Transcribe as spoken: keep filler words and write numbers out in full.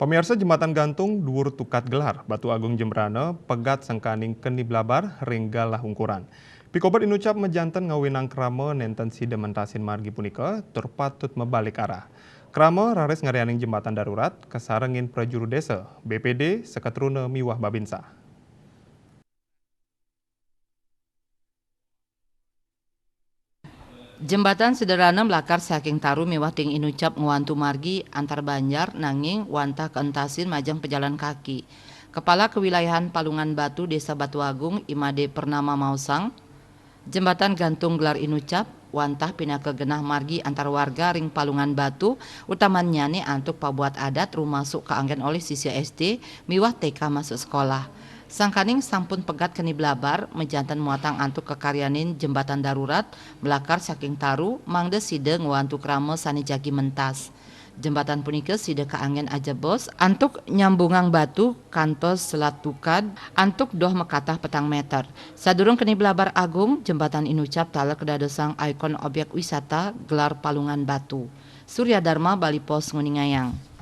Pemirsa, jembatan gantung duur tukad gelar Batu Agung Jembrana pegat sangkaning keni blabar ring galah ungkuran. Pikobet inucap majanten ngawinang krama nenten sida mentasin margi punika tur patut mabalik arah. Krama raris ngryanin jembatan darurat kasarengin prajuru desa, B P D, seketruna miwah babinsa. Jembatan sederhana melakar saking taru miwah ting inucap ngwantu margi antar banjar, nanging wantah keentasin majeng pejalan kaki. Kepala Kewilayahan Palungan Batu, Desa Batu Agung, Imade Purnama maosang, jembatan gantung gelar inucap wantah pinaka genah margi antar warga ring Palungan Batu, utamannyane antuk pabuat adat rumasuk kaanggen olih sisya S D miwah T K masuk sekolah. Sangkaning sampun pegat keni blabar, majanten muatang antuk kakaryanin jembatan darurat melakar saking taru, mangda sida ngwantu krama sane jagi mentas. Jembatan punika sida kaanggen ajebos antuk nyambungang batu kantos selat tukad antuk doh makatah petang meter. Sadurung keni blabar agung, jembatan inucap taler kadadosang ikon objek wisata gelar Palungan Batu. Surya Dharma, Bali Post, nguningayang.